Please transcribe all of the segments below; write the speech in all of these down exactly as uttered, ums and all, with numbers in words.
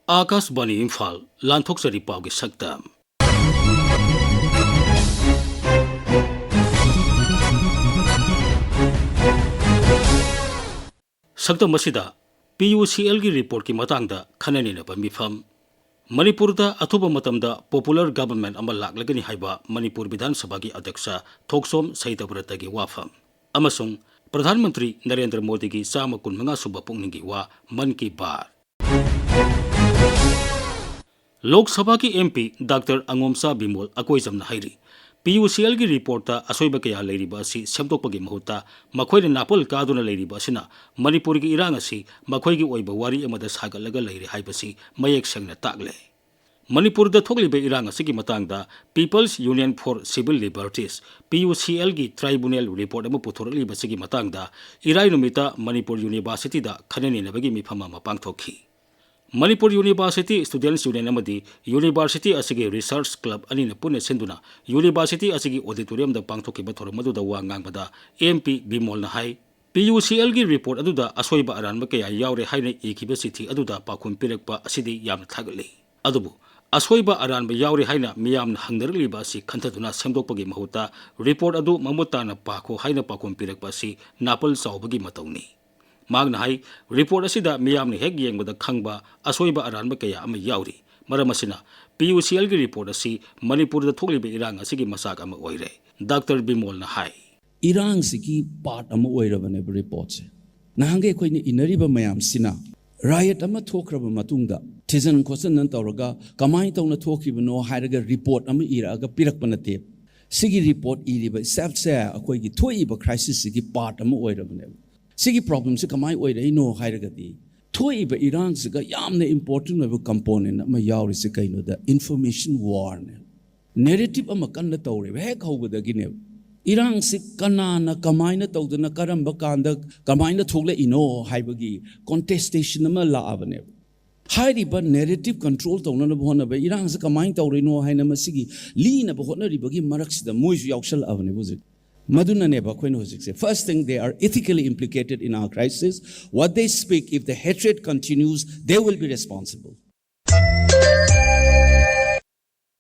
ꯑꯥꯀꯥꯁꯕꯥꯅꯤ ꯏꯝꯐꯥꯜ, ꯂꯥꯟꯊꯣꯛꯆꯔꯤ ꯄꯥꯎꯒꯤ ꯁꯛꯇꯝ꯫ ꯁꯛꯇꯝ ꯑꯁꯤꯗ ꯄꯤ ꯌꯨ ꯁꯤ ꯑꯦꯜꯒꯤ ꯔꯤꯄꯣꯔꯠꯀꯤ ꯃꯇꯥꯡꯗ ꯈꯟꯅ ꯅꯩꯅꯕ ꯃꯤꯐꯝ꯫ ꯃꯅꯤꯄꯨꯔꯗ ꯑꯊꯨꯕ ꯃꯇꯝꯗ popular government ꯑꯃ ꯂꯥꯛꯂꯒꯅꯤ ꯍꯥꯏꯕ ꯃꯅꯤꯄꯨꯔ ꯕꯤꯙꯥꯟ ꯁꯚꯥꯒꯤ ꯑꯗ꯭ꯌꯛꯁ ꯊꯣꯛꯆꯣꯝ ꯁꯍꯤꯗꯕ꯭ꯔꯇꯒꯤ ꯋꯥꯐꯝ꯫ ꯑꯃꯁꯨꯡ ꯄ꯭ꯔꯙꯥꯟ ꯃꯟꯇ꯭ꯔꯤ ꯅꯔꯦꯟꯗ꯭ꯔ ꯃꯣꯗꯤꯒꯤ ꯆꯥꯝꯃ ꯀꯨꯟꯃꯉꯥ ꯁꯨꯕ ꯄꯨꯛꯅꯤꯡꯒꯤ ꯋꯥ, ꯃꯟ ꯀꯤ ꯕꯥꯠ꯫ ꯂꯣꯛ ꯁꯚꯥꯒꯤ ꯑꯦꯝ ꯄꯤ ꯗꯥꯛꯇꯔ ꯑꯉꯣꯝꯆꯥ ꯕꯤꯃꯣꯜ ꯑꯀꯣꯏꯖꯝꯅ ꯍꯥꯏꯔꯤ, ꯄꯤ ꯌꯨ ꯁꯤ ꯑꯦꯜꯒꯤ ꯔꯤꯄꯣꯔꯠꯇ ꯑꯁꯣꯏꯕ ꯀꯌꯥ ꯂꯩꯔꯤꯕ ꯑꯁꯤ ꯁꯦꯝꯗꯣꯛꯄꯒꯤ ꯃꯍꯨꯠꯇ ꯃꯈꯣꯏꯅ ꯅꯥꯄꯜ ꯀꯥꯗꯨꯅ ꯂꯩꯔꯤꯕ ꯑꯁꯤꯅ ꯃꯅꯤꯄꯨꯔꯒꯤ ꯏꯔꯥꯡ ꯑꯁꯤ ꯃꯈꯣꯏꯒꯤ ꯑꯣꯏꯕ ꯋꯥꯔꯤ ꯑꯃꯗ ꯁꯥꯒꯠꯂꯒ ꯂꯩꯔꯦ ꯍꯥꯏꯕꯁꯤ ꯃꯌꯦꯛ ꯁꯦꯡꯅ ꯇꯥꯛꯂꯦ꯫ ꯃꯅꯤꯄꯨꯔꯗ ꯊꯣꯛꯂꯤꯕ ꯏꯔꯥꯡ ꯑꯁꯤꯒꯤ ꯃꯇꯥꯡꯗ People's Union for Civil Liberties, P U C ꯑꯦꯜꯒꯤ ꯇ꯭ꯔꯥꯏꯕꯨꯅꯦꯜ ꯔꯤꯄꯣꯔꯠ ꯑꯃ ꯄꯨꯊꯣꯔꯛꯂꯤꯕꯁꯤꯒꯤ ꯃꯇꯥꯡꯗ ꯏꯔꯥꯏ ꯅꯨꯃꯤꯠꯇ ꯃꯅꯤꯄꯨꯔ ꯌꯨꯅꯤꯚꯔꯁꯤꯇꯤꯗ ꯈꯟꯅ ꯅꯩꯅꯕꯒꯤ ꯃꯤꯐꯝ ꯑꯃ ꯄꯥꯡꯊꯣꯛꯈꯤ꯫ ꯃꯅꯤꯄꯨꯔ ꯌꯨꯅꯤꯚꯔꯁꯤꯇꯤ ꯁ꯭ꯇꯨꯗꯦꯟꯠꯁ ꯌꯨꯅꯤꯌꯟ ꯑꯃꯗꯤ ꯌꯨꯅꯤꯚꯔꯁꯤꯇꯤ ꯑꯁꯤꯒꯤ ꯔꯤꯁꯔꯆ ꯀ꯭ꯂꯕ ꯑꯅꯤꯅ ꯄꯨꯟꯅ ꯁꯤꯟꯗꯨꯅ ꯌꯨꯅꯤꯚꯔꯁꯤꯇꯤ ꯑꯁꯤꯒꯤ ꯑꯣꯗꯤꯇꯣꯔꯤꯌꯝꯗ ꯄꯥꯡꯊꯣꯛꯈꯤꯕ ꯊꯧꯔꯝ ꯑꯗꯨꯗ ꯋꯥ ꯉꯥꯡꯕꯗ ꯑꯦꯝ ꯄꯤ ꯕꯤꯃꯣꯜꯅ ꯍꯥꯏ, ꯄꯤ ꯌꯨ ꯁꯤ ꯑꯦꯜꯒꯤ ꯔꯤꯄꯣꯔꯠ ꯑꯗꯨꯗ ꯑꯁꯣꯏꯕ ꯑꯔꯥꯟꯕ ꯀꯌꯥ ꯌꯥꯎꯔꯦ ꯍꯥꯏꯅ ꯏꯈꯤꯕ ꯆꯤꯊꯤ ꯑꯗꯨꯗ ꯄꯥꯎꯈꯨꯝ ꯄꯤꯔꯛꯄ ꯑꯁꯤꯗꯤ ꯌꯥꯝꯅ ꯊꯥꯒꯠꯂꯤ꯫ ꯑꯗꯨꯕꯨ ꯑꯁꯣꯏꯕ ꯑꯔꯥꯟꯕ ꯌꯥꯎꯔꯦ ꯍꯥꯏꯅ ꯃꯤꯌꯥꯝꯅ ꯍꯪꯅꯔꯛꯂꯤꯕ ꯑꯁꯤ ꯈꯟꯊꯗꯨꯅ ꯁꯦꯝꯗꯣꯛꯄꯒꯤ ꯃꯍꯨꯠꯇ ꯔꯤꯄꯣꯔꯠ ꯑꯗꯨ ꯃꯃꯨꯠ ꯇꯥꯅ ꯄꯥꯈꯣ ꯍꯥꯏꯅ ꯄꯥꯎꯈꯨꯝ ꯄꯤꯔꯛꯄ ꯑꯁꯤ ꯅꯥꯄꯜ ꯆꯥꯎꯕꯒꯤ ꯃꯇꯧꯅꯤ꯫ ꯃꯍꯥꯛꯅ ꯍꯥꯏ, ꯔꯤꯄꯣꯔꯠ ꯑꯁꯤꯗ ꯃꯤꯌꯥꯝꯅ ꯍꯦꯛ ꯌꯦꯡꯕꯗ ꯈꯪꯕ ꯑꯁꯣꯏꯕ ꯑꯔꯥꯟꯕ ꯀꯌꯥ ꯑꯃ ꯌꯥꯎꯔꯤ꯫ ꯃꯔꯝ ꯑꯁꯤꯅ ꯄꯤ ꯌꯨ ꯁꯤ ꯑꯦꯜꯒꯤ ꯔꯤꯄꯣꯔꯠ ꯑꯁꯤ ꯃꯅꯤꯄꯨꯔꯗ ꯊꯣꯛꯂꯤꯕ ꯏꯔꯥꯡ ꯑꯁꯤꯒꯤ ꯃꯆꯥꯛ ꯑꯃ ꯑꯣꯏꯔꯦ꯫ ꯗꯥꯛꯇꯔ ꯕꯤꯃꯣꯜꯅ ꯍꯥꯏ꯫ ꯏꯔꯥꯡꯁꯤꯒꯤ ꯄꯥꯔꯠ ꯑꯃ ꯑꯣꯏꯔꯕꯅꯦꯕ ꯔꯤꯄꯣꯔꯠꯁꯦ꯫ ꯅꯍꯥꯟꯈꯩ ꯑꯩꯈꯣꯏꯅ ꯏꯟꯅꯔꯤꯕ ꯃꯌꯥꯝꯁꯤꯅ ꯔꯥꯏꯌꯠ ꯑꯃ ꯊꯣꯛꯈ꯭ꯔꯕ ꯃꯇꯨꯡꯗ ꯊꯤꯖꯤꯟ ꯈꯣꯠꯆꯤꯟꯗꯅ ꯇꯧꯔꯒ ꯀꯃꯥꯏꯅ ꯇꯧꯅ ꯊꯣꯛꯈꯤꯕꯅꯣ ꯍꯥꯏꯔꯒ ꯔꯤꯄꯣꯔꯠ ꯑꯃ ꯏꯔꯛꯑꯒ ꯄꯤꯔꯛꯄ ꯅꯠꯇꯦ꯫ ꯁꯤꯒꯤ ꯔꯤꯄꯣꯔꯠ ꯏꯔꯤꯕ ꯁ꯭ꯇꯦꯞꯁꯦ ꯑꯩꯈꯣꯏꯒꯤ ꯊꯣꯛꯏꯕ ꯀ꯭ꯔꯥꯏꯁꯤꯁꯁꯤꯒꯤ ꯄꯥꯔꯠ ꯑꯃ ꯑꯣꯏꯔꯕꯅꯦꯕ꯫ ꯁꯤꯒꯤ ꯄ꯭ꯔꯣꯕ꯭ꯂꯦꯝꯁꯦ ꯀꯃꯥꯏꯅ ꯑꯣꯏꯔꯛꯏꯅꯣ ꯍꯥꯏꯔꯒꯗꯤ, ꯊꯣꯛꯏꯕ ꯏꯔꯥꯡꯁꯤꯒ ꯌꯥꯝꯅ ꯏꯝꯄꯣꯔꯇꯦꯟ ꯑꯣꯏꯕ ꯀꯝꯄꯣꯅꯦꯟ ꯑꯃ ꯌꯥꯎꯔꯤꯁꯦ ꯀꯩꯅꯣꯗ, ꯏꯟꯐꯣꯔꯃꯦꯁꯟ ꯋꯥꯔꯅꯦ꯫ ꯅꯦꯔꯦꯇꯤꯞ ꯑꯃ ꯀꯟꯅ ꯇꯧꯔꯦꯕ ꯍꯦꯛ ꯍꯧꯕꯗꯒꯤꯅꯦꯕ꯫ ꯏꯔꯥꯡꯁꯤ ꯀꯅꯥꯅ ꯀꯃꯥꯏꯅ ꯇꯧꯗꯅ, ꯀꯔꯝꯕ ꯀꯥꯟꯗ ꯀꯃꯥꯏꯅ ꯊꯣꯛꯂꯛꯏꯅꯣ ꯍꯥꯏꯕꯒꯤ ꯀꯣꯟꯇꯦꯁꯇꯦꯁꯟ ꯑꯃ ꯂꯥꯛꯑꯕꯅꯦꯕ꯫ ꯍꯥꯏꯔꯤꯕ ꯅꯦꯔꯦꯇꯤꯞ ꯀꯟꯇ꯭ꯔꯣꯜ ꯇꯧꯅꯅꯕ ꯍꯣꯠꯅꯕ, ꯏꯔꯥꯡꯁꯤ ꯀꯃꯥꯏꯅ ꯇꯧꯔꯤꯅꯣ ꯍꯥꯏꯅ ꯃꯁꯤꯒꯤ ꯂꯤꯅꯕ ꯍꯣꯠꯅꯔꯤꯕꯒꯤ ꯃꯔꯛꯁꯤꯗ ꯃꯣꯏꯁꯨ ꯌꯥꯎꯁꯜꯂꯛꯑꯕꯅꯦꯕ ꯍꯧꯖꯤꯛ꯫ ꯃꯗꯨꯅꯅꯦꯕ ꯑꯩꯈꯣꯏꯅ ꯍꯧꯖꯤꯛꯁꯦ, first thing, they are ethically implicated in our crisis. What they speak, if the hatred continues, they will be responsible.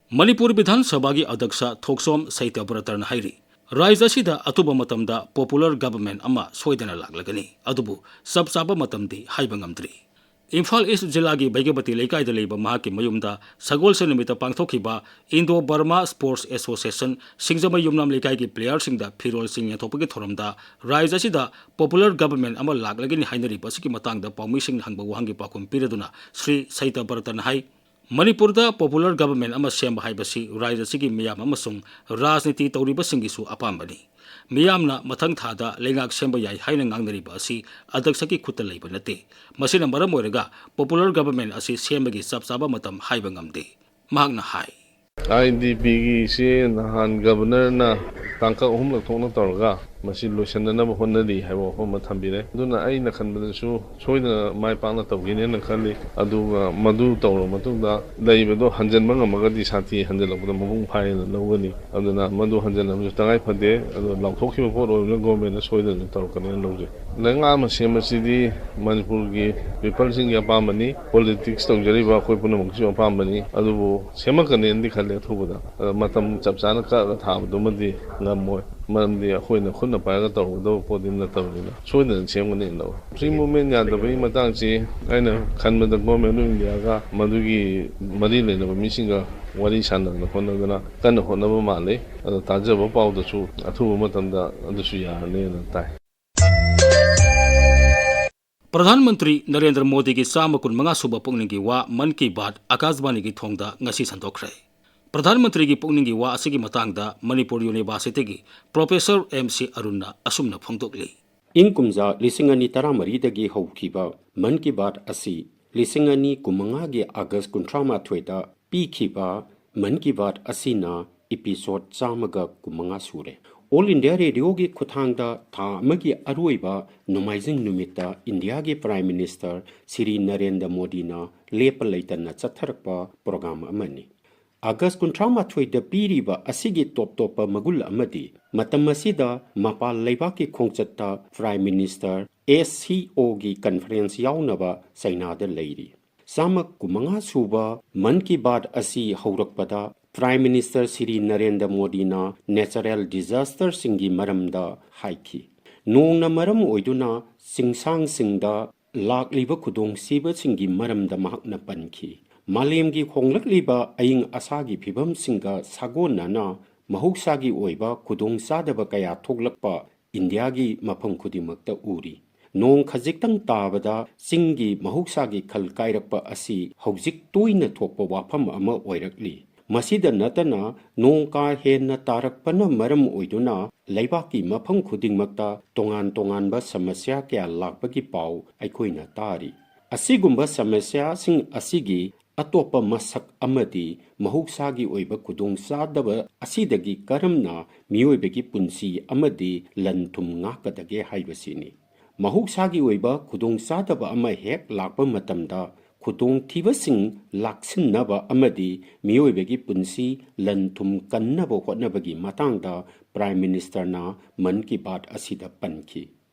Manipur ꯕꯤꯙꯥꯟ ꯁꯚꯥꯒꯤ ꯑꯗ꯭ꯌꯛꯁ ꯊꯣꯛꯆꯣꯝ ꯁꯩꯇꯕ꯭ꯔꯇꯔꯅ ꯍꯥꯏꯔꯤ, ꯔꯥꯖ꯭ꯌ ꯑꯁꯤꯗ ꯑꯊꯨꯕ ꯃꯇꯝꯗ popular government ꯑꯃ ꯁꯣꯏꯗꯅ ꯂꯥꯛꯂꯒꯅꯤ, ꯑꯗꯨꯕꯨ ꯆꯞ ꯆꯥꯕ ꯃꯇꯝꯗꯤ ꯍꯥꯏꯕ ꯉꯝꯗ꯭ꯔꯤ꯫ ꯏꯝꯐꯥꯜ ꯏꯁ꯭ꯠ ꯖꯤꯂꯥꯒꯤ ꯕꯩꯒꯕꯇꯤ ꯂꯩꯀꯥꯏꯗ ꯂꯩꯕ ꯃꯍꯥꯛꯀꯤ ꯃꯌꯨꯝꯗ ꯁꯒꯣꯜꯁꯦꯟ ꯅꯨꯃꯤꯠꯇ ꯄꯥꯡꯊꯣꯛꯈꯤꯕ Indo Burma Sports Association ꯁꯤꯡꯖꯃꯩ ꯌꯨꯝꯅꯥꯝ ꯂꯩꯀꯥꯏꯒꯤ playerꯁꯤꯡꯗ ꯐꯤꯔꯣꯜꯁꯤꯡ ꯌꯦꯟꯊꯣꯛꯄꯒꯤ ꯊꯧꯔꯝꯗ ꯔꯥꯖ꯭ꯌ ꯑꯁꯤꯗ popular government ꯑꯃ ꯂꯥꯛꯂꯒꯅꯤ ꯍꯥꯏꯅꯔꯤꯕ ꯑꯁꯤꯒꯤ ꯃꯇꯥꯡꯗ ꯄꯥꯎꯃꯤꯁꯤꯡꯅ ꯍꯪꯕ ꯋꯥꯍꯪꯒꯤ ꯄꯥꯎꯈꯨꯝ ꯄꯤꯔꯗꯨꯅ ꯁ꯭ꯔꯤ ꯁꯩꯇꯕ꯭ꯔꯇꯅ ꯍꯥꯏ, ꯃꯅꯤꯄꯨꯔꯗ popular government ꯑꯃ ꯁꯦꯝꯕ ꯍꯥꯏꯕꯁꯤ ꯔꯥꯖ꯭ꯌ ꯑꯁꯤꯒꯤ ꯃꯤꯌꯥꯝ ꯑꯃꯁꯨꯡ ꯔꯥꯖꯅꯤꯇꯤ ꯇꯧꯔꯤꯕꯁꯤꯡꯒꯤꯁꯨ ꯑꯄꯥꯝꯕꯅꯤ꯫ ꯃꯤꯌꯥꯝꯅ ꯃꯊꯪ ꯊꯥꯗ ꯂꯩꯉꯥꯛ ꯁꯦꯝꯕ ꯌꯥꯏ ꯍꯥꯏꯅ ꯉꯥꯡꯅꯔꯤꯕ ꯑꯁꯤ ꯑꯗ꯭ꯌꯛꯁꯀꯤ ꯈꯨꯠꯇ ꯂꯩꯕ ꯅꯠꯇꯦ꯫ ꯃꯁꯤꯅ ꯃꯔꯝ ꯑꯣꯏꯔꯒ popular government ꯑꯁꯤ ꯁꯦꯝꯕꯒꯤ ꯆꯞ ꯆꯥꯕ ꯃꯇꯝ ꯍꯥꯏꯕ ꯉꯝꯗꯦ꯫ ꯃꯍꯥꯛꯅ ꯍꯥꯏ꯫ ꯑꯥꯏ ꯗꯤ ꯄꯤꯒꯤꯁꯦ ꯅꯍꯥꯟ ꯒꯕꯔꯅꯔꯅ ꯇꯥꯡꯀꯛ ꯑꯍꯨꯝꯂꯛ ꯊꯣꯛꯅ ꯇꯧꯔꯒ ꯃꯁꯤ ꯂꯣꯏꯁꯤꯟꯅꯅꯕ ꯍꯣꯠꯅꯔꯤ ꯍꯥꯏꯕ ꯋꯥꯐꯝ ꯑꯃ ꯊꯝꯕꯤꯔꯦ꯫ ꯑꯗꯨꯅ ꯑꯩꯅ ꯈꯟꯕꯗꯁꯨ ꯁꯣꯏꯗꯅ ꯃꯥꯏ ꯄꯥꯛꯅ ꯇꯧꯒꯅꯦꯅ ꯈꯜꯂꯤ꯫ ꯑꯗꯨꯒ ꯃꯗꯨ ꯇꯧꯔꯕ ꯃꯇꯨꯡꯗ ꯂꯩꯕꯗꯣ ꯍꯟꯖꯤꯟꯕ ꯉꯝꯃꯒꯗꯤ ꯁꯥꯊꯤ ꯍꯟꯖꯤꯜꯂꯛꯄꯗ ꯃꯄꯨꯡ ꯐꯥꯏꯅ ꯂꯧꯒꯅꯤ꯫ ꯑꯗꯨꯅ ꯃꯗꯨ ꯍꯟꯖꯤꯟꯕꯁꯨ ꯇꯉꯥꯏ ꯐꯗꯦ꯫ ꯑꯗꯣ ꯂꯥꯎꯊꯣꯛꯈꯤꯕ ꯄꯣꯠ ꯑꯣꯏꯕꯅꯤꯅ ꯒꯣꯔꯃꯦꯟꯅ ꯁꯣꯏꯗꯅ ꯇꯧꯔꯛꯀꯅꯦꯅ ꯂꯧꯖꯩ꯫ ꯂꯩꯉꯥꯛ ꯑꯃ ꯁꯦꯝꯕꯁꯤꯗꯤ ꯃꯅꯤꯄꯨꯔꯒꯤ ꯄꯤꯄꯜꯁꯤꯡꯒꯤ ꯑꯄꯥꯝꯕꯅꯤ, ꯄꯣꯂꯤꯇꯤꯛꯁ ꯇꯧꯖꯔꯤꯕ ꯑꯩꯈꯣꯏ ꯄꯨꯝꯅꯃꯛꯀꯤꯁꯨ ꯑꯄꯥꯝꯕꯅꯤ꯫ ꯑꯗꯨꯕꯨ ꯁꯦꯝꯃꯛꯀꯅꯦꯅꯗꯤ ꯈꯜꯂꯦ ꯑꯊꯨꯕꯗ꯫ ꯑꯗꯣ ꯃꯇꯝ ꯆꯞ ꯆꯥꯅ ꯀꯛꯑꯒ ꯊꯥꯕꯗꯨꯃꯗꯤ ꯉꯝꯃꯣꯏ, ꯃꯔꯝꯗꯤ ꯑꯩꯈꯣꯏꯅ ꯈꯨꯠꯅ ꯄꯥꯏꯔꯒ ꯇꯧꯒꯗꯕ ꯄꯣꯠꯇꯤ ꯅꯠꯇꯕꯅꯤꯅ ꯁꯣꯏꯗꯅ ꯁꯦꯝꯒꯅꯤ ꯂꯧꯏ꯫ Free movement ꯌꯥꯗꯕꯒꯤ ꯃꯇꯥꯡꯁꯤ ꯑꯩꯅ ꯈꯟꯕꯗ Government of India ꯒ ꯃꯗꯨꯒꯤ ꯃꯔꯤ ꯂꯩꯅꯕ ꯃꯤꯁꯤꯡꯒ ꯋꯥꯔꯤ ꯁꯥꯟꯅꯗꯅ ꯈꯣꯠꯅꯗꯅ ꯀꯟꯅ ꯍꯣꯠꯅꯕ ꯃꯥꯜꯂꯤ꯫ ꯑꯗꯣ ꯇꯥꯖꯕ ꯄꯥꯎꯗꯁꯨ ꯑꯊꯨꯕ ꯃꯇꯝꯗ ꯑꯗꯨꯁꯨ ꯌꯥꯔꯅꯤꯅ ꯇꯥꯏ꯫ ꯄ꯭ꯔꯙꯥꯟ ꯃꯟꯇ꯭ꯔꯤ ꯅꯔꯦꯟꯗ꯭ꯔ ꯃꯣꯗꯤꯒꯤ ꯆꯥꯝꯃ ꯀꯨꯟꯃꯉꯥ ꯁꯨꯕ ꯄꯨꯛꯅꯤꯡꯒꯤ ꯋꯥ ꯃꯟ ꯀꯤ ꯕꯥꯠ ꯑꯀꯥꯁꯕꯥꯅꯤꯒꯤ ꯊꯣꯡꯗ ꯉꯁꯤ ꯁꯟꯗꯣꯛꯈ꯭ꯔꯦ꯫ ꯄ꯭ꯔꯙꯥꯟ ꯃꯟꯇ꯭ꯔꯤꯒꯤ ꯄꯨꯛꯅꯤꯡꯒꯤ ꯋꯥ ꯑꯁꯤꯒꯤ ꯃꯇꯥꯡꯗ ꯃꯅꯤꯄꯨꯔ ꯌꯨꯅꯤꯚꯔꯁꯤꯇꯤꯒꯤ ꯄ꯭ꯔꯣꯐꯦꯁꯔ ꯑꯦꯝ ꯁꯤ ꯑꯔꯨꯟꯅ ꯑꯁꯨꯝꯅ ꯐꯣꯡꯗꯣꯛꯂꯤ꯫ ꯏꯪ ꯀꯨꯝꯖꯥ ꯂꯤꯁꯤꯡ ꯑꯅꯤ ꯇꯔꯥꯃꯔꯤꯗꯒꯤ ꯍꯧꯈꯤꯕ ꯃꯟ ꯀꯤ ꯕꯥꯠ ꯑꯁꯤ ꯂꯤꯁꯤꯡ ꯑꯅꯤ ꯀꯨꯟꯃꯉꯥꯒꯤ ꯑꯥꯒꯁ ꯀꯨꯟꯊ꯭ꯔꯥꯃꯥꯊꯣꯏꯗ ꯄꯤꯈꯤꯕ ꯃꯟ ꯀꯤ ꯕꯥꯠ ꯑꯁꯤꯅ episode ꯆꯥꯝꯃꯒ ꯀꯨꯟꯃꯉꯥ ꯁꯨꯔꯦ꯫ All India Radio ꯒꯤ ꯈꯨꯠꯊꯥꯡꯗ ꯊꯥ ꯑꯃꯒꯤ ꯑꯔꯣꯏꯕ ꯅꯣꯡꯃꯥꯏꯖꯤꯡ ꯅꯨꯃꯤꯠꯇ ꯏꯟꯗꯤꯌꯥꯒꯤ Prime Minister ꯁ꯭ꯔꯤ ꯅꯔꯦꯟꯗ꯭ꯔ ꯃꯣꯗꯤꯅ ꯂꯦꯞꯄ ꯂꯩꯇꯅ ꯆꯠꯊꯔꯛꯄ program ꯑꯃꯅꯤ꯫ ꯑꯥꯒꯁ ꯀꯨꯟꯊ꯭ꯔꯥꯃꯥꯊꯣꯏꯗ ꯄꯤꯔꯤꯕ ꯑꯁꯤꯒꯤ ꯇꯣꯞ ꯇꯣꯞꯄ ꯃꯒꯨꯟ ꯑꯃꯗꯤ ꯃꯇꯝ ꯑꯁꯤꯗ ꯃꯄꯥꯟ ꯂꯩꯕꯥꯛꯀꯤ ꯈꯣꯡꯆꯠꯇ Prime Minister S C O ꯒꯤ conference ꯌꯥꯎꯅꯕ ꯆꯩꯅꯥꯗ ꯂꯩꯔꯤ꯫ ꯆꯥꯝꯃ ꯀꯨꯟꯃꯉꯥ ꯁꯨꯕ ꯃꯟ ꯀꯤ ꯕꯥꯠ ꯑꯁꯤ ꯍꯧꯔꯛꯄꯗ Prime Minister ꯁ꯭ꯔꯤ ꯅꯔꯦꯟꯗ꯭ꯔ ꯃꯣꯗꯤꯅ natural disasterꯁꯤꯡꯒꯤ ꯃꯔꯝꯗ ꯍꯥꯏꯈꯤ꯫ ꯅꯣꯡꯅ ꯃꯔꯝ ꯑꯣꯏꯗꯨꯅ ꯆꯤꯡꯁꯥꯡꯁꯤꯡꯗ ꯂꯥꯛꯂꯤꯕ ꯈꯨꯗꯣꯡꯊꯤꯕꯁꯤꯡꯒꯤ ꯃꯔꯝꯗ ꯃꯍꯥꯛꯅ ꯄꯟꯈꯤ꯫ ꯃꯥꯂꯦꯝꯒꯤ ꯍꯣꯡꯂꯛꯂꯤꯕ ꯑꯏꯪ ꯑꯁꯥꯒꯤ ꯐꯤꯕꯝꯁꯤꯡꯒ ꯁꯥꯒꯣꯟꯅꯅ ꯃꯍꯧꯁꯥꯒꯤ ꯑꯣꯏꯕ ꯈꯨꯗꯣꯡꯆꯥꯗꯕ ꯀꯌꯥ ꯊꯣꯛꯂꯛꯄ ꯏꯟꯗꯤꯌꯥꯒꯤ ꯃꯐꯝ ꯈꯨꯗꯤꯡꯃꯛꯇ ꯎꯔꯤ꯫ ꯅꯣꯡ ꯈꯖꯤꯛꯇꯪ ꯇꯥꯕꯗ ꯆꯤꯡꯒꯤ ꯃꯍꯧꯁꯥꯒꯤ ꯈꯜ ꯀꯥꯏꯔꯛꯄ ꯑꯁꯤ ꯍꯧꯖꯤꯛ ꯇꯣꯏꯅ ꯊꯣꯛꯄ ꯋꯥꯐꯝ ꯑꯃ ꯑꯣꯏꯔꯛꯂꯤ꯫ ꯃꯁꯤꯗ ꯅꯠꯇꯅ, ꯅꯣꯡ ꯀꯥ ꯍꯦꯟꯅ ꯇꯥꯔꯛꯄꯅ ꯃꯔꯝ ꯑꯣꯏꯗꯨꯅ ꯂꯩꯕꯥꯛꯀꯤ ꯃꯐꯝ ꯈꯨꯗꯤꯡꯃꯛꯇ ꯇꯣꯉꯥꯟ ꯇꯣꯉꯥꯟꯕ ꯁꯃꯁ꯭ꯌꯥ ꯀꯌꯥ ꯂꯥꯛꯄꯒꯤ ꯄꯥꯎ ꯑꯩꯈꯣꯏꯅ ꯇꯥꯔꯤ꯫ ꯑꯁꯤꯒꯨꯝꯕ ꯁꯃꯁ꯭ꯌꯥꯁꯤꯡ ꯑꯁꯤꯒꯤ ꯑꯇꯣꯞꯄ ꯃꯁꯛ ꯑꯃꯗꯤ ꯃꯍꯧꯁꯥꯒꯤ ꯑꯣꯏꯕ ꯈꯨꯗꯣꯡꯆꯥꯗꯕ ꯑꯁꯤꯗꯒꯤ ꯀꯔꯝꯅ ꯃꯤꯑꯣꯏꯕꯒꯤ ꯄꯨꯟꯁꯤ ꯑꯃꯗꯤ ꯂꯟ ꯊꯨꯝ ꯉꯥꯛꯀꯗꯒꯦ ꯍꯥꯏꯕꯁꯤꯅꯤ꯫ ꯃꯍꯧꯁꯥꯒꯤ ꯑꯣꯏꯕ ꯈꯨꯗꯣꯡꯆꯥꯗꯕ ꯑꯃ ꯍꯦꯛ ꯂꯥꯛꯄ ꯃꯇꯝꯗ ꯈꯨꯗꯣꯡꯊꯤꯕꯁꯤꯡ ꯂꯥꯛꯁꯤꯟꯅꯕ ꯑꯃꯗꯤ ꯃꯤꯑꯣꯏꯕꯒꯤ ꯄꯨꯟꯁꯤ ꯂꯟ ꯊꯨꯝ ꯀꯟꯅꯕ ꯍꯣꯠꯅꯕꯒꯤ ꯃꯇꯥꯡꯗ Prime Ministerꯅ ꯃꯟ ꯀꯤ ꯕꯥꯠ ꯑꯁꯤꯗ ꯄꯟꯈꯤ꯫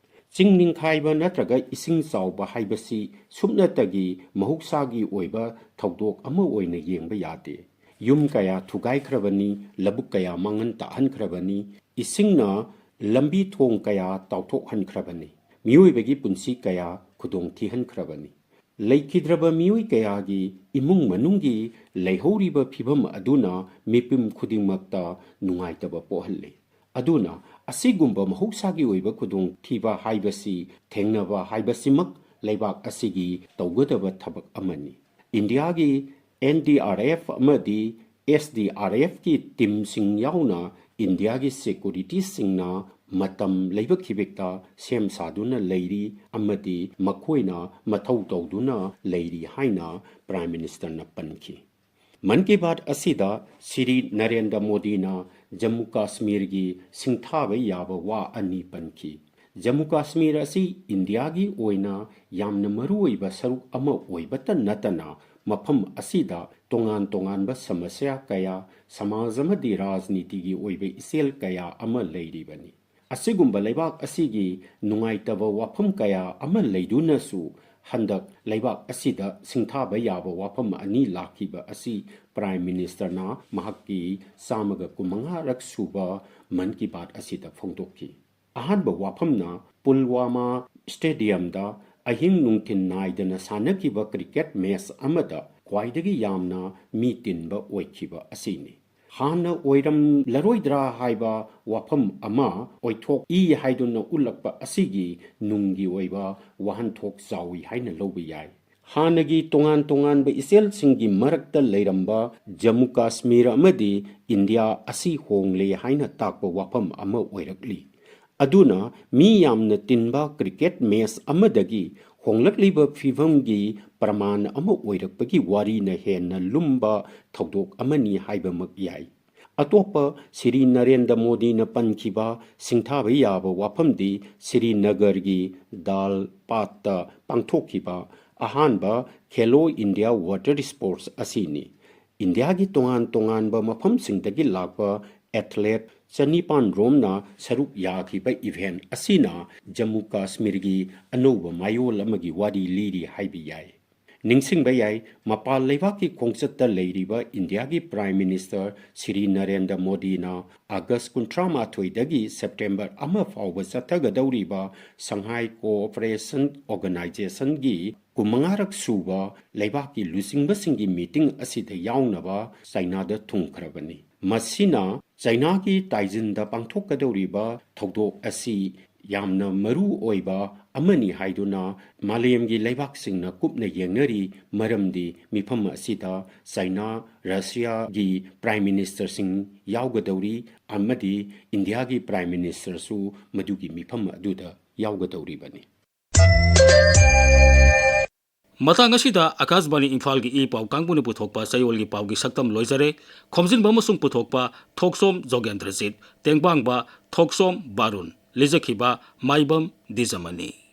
ꯆꯤꯡ ꯅꯤꯡꯈꯥꯏꯕ ꯅꯠꯇ꯭ꯔꯒ ꯏꯁꯤꯡ ꯆꯥꯎꯕ ꯍꯥꯏꯕꯁꯤ ꯁꯨꯞꯅꯇꯒꯤ ꯃꯍꯧꯁꯥꯒꯤ ꯑꯣꯏꯕ ꯊꯧꯗꯣꯛ ꯑꯃ ꯑꯣꯏꯅ ꯌꯦꯡꯕ ꯌꯥꯗꯦ꯫ ꯌꯨꯝ ꯀꯌꯥ ꯊꯨꯒꯥꯏꯈ꯭ꯔꯕꯅꯤ, ꯂꯧꯕꯨꯛ ꯀꯌꯥ ꯃꯥꯡꯍꯟ ꯇꯥꯛꯍꯟꯈ꯭ꯔꯕꯅꯤ, ꯏꯁꯤꯡꯅ ꯂꯝꯕꯤ ꯊꯣꯡ ꯀꯌꯥ ꯇꯥꯎꯊꯣꯛꯍꯟꯈ꯭ꯔꯕꯅꯤ, ꯃꯤꯑꯣꯏꯕꯒꯤ ꯄꯨꯟꯁꯤ ꯀꯌꯥ ꯈꯨꯗꯣꯡ ꯊꯤꯍꯟꯈ꯭ꯔꯕꯅꯤ꯫ ꯂꯩꯈꯤꯗ꯭ꯔꯕ ꯃꯤꯑꯣꯏ ꯀꯌꯥꯒꯤ ꯏꯃꯨꯡ ꯃꯅꯨꯡꯒꯤ ꯂꯩꯍꯧꯔꯤꯕ ꯐꯤꯕꯝ ꯑꯗꯨꯅ ꯃꯤꯄꯨꯝ ꯈꯨꯗꯤꯡꯃꯛꯇ ꯅꯨꯡꯉꯥꯏꯇꯕ ꯄꯣꯛꯍꯜꯂꯤ꯫ ꯑꯗꯨꯅ ꯑꯁꯤꯒꯨꯝꯕ ꯃꯍꯧꯁꯥꯒꯤ ꯑꯣꯏꯕ ꯈꯨꯗꯣꯡꯊꯤꯕ ꯍꯥꯏꯕꯁꯤ ꯊꯦꯡꯅꯕ ꯍꯥꯏꯕꯁꯤꯃꯛ ꯂꯩꯕꯥꯛ ꯑꯁꯤꯒꯤ ꯇꯧꯒꯗꯕ ꯊꯕꯛ ꯑꯃꯅꯤ꯫ ꯏꯟꯗꯤꯌꯥꯒꯤ N D R F ꯑꯃꯗꯤ S D R Fꯀꯤ ꯇꯤꯝꯁꯤꯡ ꯌꯥꯎꯅ ꯏꯟꯗꯤꯌꯥꯒꯤ ꯁꯦꯀ꯭ꯌꯨꯔꯤꯇꯤꯁꯤꯡꯅ ꯃꯇꯝ ꯂꯩꯕ ꯈꯤꯕꯤꯛꯇ ꯁꯦꯝ ꯁꯥꯗꯨꯅ ꯂꯩꯔꯤ ꯑꯃꯗꯤ ꯃꯈꯣꯏꯅ ꯃꯊꯧ ꯇꯧꯗꯨꯅ ꯂꯩꯔꯤ ꯍꯥꯏꯅ Prime Ministerꯅ ꯄꯟꯈꯤ꯫ ꯃꯟ ꯀꯤ ꯕꯥꯠ ꯑꯁꯤꯗ ꯁ꯭ꯔꯤ ꯅꯔꯦꯟꯗ꯭ꯔ ꯃꯣꯗꯤꯅ ꯖꯝꯃꯨ ꯀꯥꯁꯃꯤꯔꯒꯤ ꯁꯤꯡꯊꯥꯕ ꯌꯥꯕ ꯋꯥ ꯑꯅꯤ ꯄꯟꯈꯤ꯫ ꯖꯝꯃꯨ ꯀꯥꯁꯃꯤꯔ ꯑꯁꯤ ꯏꯟꯗꯤꯌꯥꯒꯤ ꯑꯣꯏꯅ ꯌꯥꯝꯅ ꯃꯔꯨꯑꯣꯏꯕ ꯁꯔꯨꯛ ꯑꯃ ꯑꯣꯏꯕꯇ ꯅꯠꯇꯅ, ꯃꯐꯝ ꯑꯁꯤꯗ ꯇꯣꯉꯥꯟ ꯇꯣꯉꯥꯟꯕ ꯁꯃꯁ꯭ꯌꯥ ꯀꯌꯥ, ꯁꯃꯥꯖ ꯑꯃꯗꯤ ꯔꯥꯖꯅꯤꯇꯤꯒꯤ ꯑꯣꯏꯕ ꯏꯆꯦꯜ ꯀꯌꯥ ꯑꯃ ꯂꯩꯔꯤꯕꯅꯤ꯫ ꯑꯁꯤꯒꯨꯝꯕ ꯂꯩꯕꯥꯛ ꯑꯁꯤꯒꯤ ꯅꯨꯡꯉꯥꯏꯇꯕ ꯋꯥꯐꯝ ꯀꯌꯥ ꯑꯃ ꯂꯩꯗꯨꯅꯁꯨ, ꯍꯟꯗꯛ ꯂꯩꯕꯥꯛ ꯑꯁꯤꯗ ꯁꯤꯡꯊꯥꯕ ꯌꯥꯕ ꯋꯥꯐꯝ ꯑꯅꯤ ꯂꯥꯛꯈꯤꯕ ꯑꯁꯤ Prime Ministerꯅ ꯃꯍꯥꯛꯀꯤ ꯆꯥꯝꯃꯒ ꯀꯨꯟꯃꯉꯥꯔꯛ ꯁꯨꯕ ꯃꯟ ꯀꯤ ꯕꯥꯠ ꯑꯁꯤꯗ ꯐꯣꯡꯗꯣꯛꯈꯤ꯫ ꯑꯍꯥꯟꯕ ꯋꯥꯐꯝꯅ ꯄꯨꯜꯋꯥꯃꯥ ꯁ꯭ꯇꯦꯗꯤꯌꯝꯗ ꯑꯍꯤꯡ ꯅꯨꯡꯊꯤꯜ ꯅꯥꯏꯗꯅ ꯁꯥꯟꯅꯈꯤꯕ ꯀ꯭ꯔꯤꯀꯦꯠ ꯃꯦꯆ ꯑꯃꯗ ꯈ꯭ꯋꯥꯏꯗꯒꯤ ꯌꯥꯝꯅ ꯃꯤ ꯇꯤꯟꯕ ꯑꯣꯏꯈꯤꯕ ꯑꯁꯤꯅꯤ꯫ ꯍꯥꯟꯅ ꯑꯣꯏꯔꯝꯂꯔꯣꯏꯗ꯭ꯔꯥ ꯍꯥꯏꯕ ꯋꯥꯐꯝ ꯑꯃ ꯑꯣꯏꯊꯣꯛꯏ ꯍꯥꯏꯗꯨꯅ ꯎꯠꯂꯛꯄ ꯑꯁꯤꯒꯤ ꯅꯨꯡꯒꯤ ꯑꯣꯏꯕ ꯋꯥꯍꯟꯊꯣꯛ ꯆꯥꯎꯏ ꯍꯥꯏꯅ ꯂꯧꯕ ꯌꯥꯏ꯫ ꯍꯥꯟꯅꯒꯤ ꯇꯣꯉꯥꯟ ꯇꯣꯉꯥꯟꯕ ꯏꯆꯦꯜꯁꯤꯡꯒꯤ ꯃꯔꯛꯇ ꯂꯩꯔꯝꯕ ꯖꯝꯃꯨ ꯀꯥꯁꯃꯤꯔ ꯑꯃꯗꯤ ꯏꯟꯗꯤꯌꯥ ꯑꯁꯤ ꯍꯣꯡꯂꯦ ꯍꯥꯏꯅ ꯇꯥꯛꯄ ꯋꯥꯐꯝ ꯑꯃ ꯑꯣꯏꯔꯛꯂꯤ꯫ ꯑꯗꯨꯅ ꯃꯤ ꯌꯥꯝꯅ ꯇꯤꯟꯕ ꯀ꯭ꯔꯤꯀꯦꯠ ꯃꯦꯆ ꯑꯃꯗꯒꯤ ꯍꯣꯡꯂꯛꯂꯤꯕ ꯐꯤꯚꯝꯒꯤ ꯄ꯭ꯔꯃꯥꯟ ꯑꯃ ꯑꯣꯏꯔꯛꯄꯒꯤ ꯋꯥꯔꯤꯅ ꯍꯦꯟꯅ ꯂꯨꯝꯕ ꯊꯧꯗꯣꯛ ꯑꯃꯅꯤ ꯍꯥꯏꯕꯃꯛ ꯌꯥꯏ꯫ ꯑꯇꯣꯞꯄ ꯁ꯭ꯔꯤ ꯅꯔꯦꯟꯗ꯭ꯔ ꯃꯣꯗꯤꯅ ꯄꯟꯈꯤꯕ ꯁꯤꯡꯊꯥꯕ ꯌꯥꯕ ꯋꯥꯐꯝꯗꯤ ꯁ꯭ꯔꯤꯅꯒꯔꯒꯤ ꯗꯥꯜ ꯄꯥꯠꯇ ꯄꯥꯡꯊꯣꯛꯈꯤꯕ ꯑꯍꯥꯟꯕ ꯈꯦꯂꯣ ꯏꯟꯗꯤꯌꯥ ꯋꯥꯇꯔ ꯁ꯭ꯄꯣꯔꯠꯁ ꯑꯁꯤꯅꯤ꯫ ꯏꯟꯗꯤꯌꯥꯒꯤ ꯇꯣꯉꯥꯟ ꯇꯣꯉꯥꯟꯕ ꯃꯐꯝꯁꯤꯡꯗꯒꯤ ꯂꯥꯛꯄ ꯑꯦꯊꯂꯦꯠ ꯆꯅꯤꯄꯥꯟ ꯔꯣꯝꯅ ꯁꯔꯨꯛ ꯌꯥꯈꯤꯕ ꯏꯚꯦꯟꯠ ꯑꯁꯤꯅ ꯖꯝꯃꯨ ꯀꯥꯁꯃꯤꯔꯒꯤ ꯑꯅꯧꯕ ꯃꯌꯣꯜ ꯑꯃꯒꯤ ꯋꯥꯔꯤ ꯂꯤꯔꯤ ꯍꯥꯏꯕ ꯌꯥꯏ꯫ ꯅꯤꯡꯁꯤꯡꯕ ꯌꯥꯏ, ꯃꯄꯥꯟ ꯂꯩꯕꯥꯛꯀꯤ ꯈꯣꯡꯆꯠꯇ ꯂꯩꯔꯤꯕ ꯏꯟꯗꯤꯌꯥꯒꯤ Prime Minister ꯁ꯭ꯔꯤ ꯅꯔꯦꯟꯗ꯭ꯔ ꯃꯣꯗꯤꯅ ꯑꯥꯒꯁ ꯀꯨꯟꯊ꯭ꯔꯥ ꯃꯥꯊꯣꯏꯗꯒꯤ ꯁꯦꯞꯇꯦꯝꯕꯔ ꯑꯃ ꯐꯥꯎꯕ ꯆꯠꯊꯒꯗꯧꯔꯤꯕ ꯁꯪꯍꯥꯏ ꯀꯣꯑꯣꯄꯔꯦꯁꯟ ꯑꯣꯔꯒꯅꯥꯏꯖꯦꯁꯟꯒꯤ ꯀꯨꯟꯃꯉꯥꯔꯛ ꯁꯨꯕ ꯂꯩꯕꯥꯛꯀꯤ ꯂꯨꯆꯤꯡꯕꯁꯤꯡꯒꯤ ꯃꯤꯇꯤꯡ ꯑꯁꯤꯗ ꯌꯥꯎꯅꯕ ꯆꯥꯏꯅꯥꯗ ꯊꯨꯡꯈ꯭ꯔꯕꯅꯤ꯫ ꯃꯁꯤꯅ ꯆꯥꯏꯅꯥꯒꯤ ꯇꯥꯏꯖꯤꯟꯗ ꯄꯥꯡꯊꯣꯛꯀꯗꯧꯔꯤꯕ ꯊꯧꯗꯣꯛ ꯑꯁꯤ ꯌꯥꯝꯅ ꯃꯔꯨ ꯑꯣꯏꯕ ꯑꯃꯅꯤ ꯍꯥꯏꯗꯨꯅ ꯃꯥꯂꯦꯝꯒꯤ ꯂꯩꯕꯥꯛꯁꯤꯡꯅ ꯀꯨꯞꯅ ꯌꯦꯡꯅꯔꯤ꯫ ꯃꯔꯝꯗꯤ ꯃꯤꯐꯝ ꯑꯁꯤꯗ ꯆꯥꯏꯅꯥ, ꯔꯁꯤꯌꯥꯒꯤ Prime Ministerꯁꯤꯡ ꯌꯥꯎꯒꯗꯧꯔꯤ ꯑꯃꯗꯤ ꯏꯟꯗꯤꯌꯥꯒꯤ Prime Ministerꯁꯨ ꯃꯗꯨꯒꯤ ꯃꯤꯐꯝ ꯑꯗꯨꯗ ꯌꯥꯎꯒꯗꯧꯔꯤꯕꯅꯤ꯫ ꯃꯇꯥꯡ ꯑꯁꯤꯗ ꯑꯀꯥꯁꯕꯥꯅꯤ ꯏꯝꯐꯥꯜꯒꯤ ꯏ ꯄꯥꯎ ꯀꯥꯡꯕꯨꯅ ꯄꯨꯊꯣꯛꯄ ꯆꯌꯣꯜꯒꯤ ꯄꯥꯎꯒꯤ ꯁꯛꯇꯝ ꯂꯣꯏꯖꯔꯦ꯫ ꯈꯣꯝꯖꯤꯟꯕ ꯑꯃꯁꯨꯡ ꯄꯨꯊꯣꯛꯄ ꯊꯣꯛꯆꯣꯝ ꯖꯣꯒꯦꯟꯗ꯭ꯔꯖꯤꯠ, ꯇꯦꯡꯕꯥꯡꯕ ꯊꯣꯛꯆꯣꯝ ꯕꯥꯔꯨꯟ, ꯂꯤꯖꯈꯤꯕ ꯃꯥꯏꯕꯝ ꯗꯤꯖꯃꯅꯤ꯫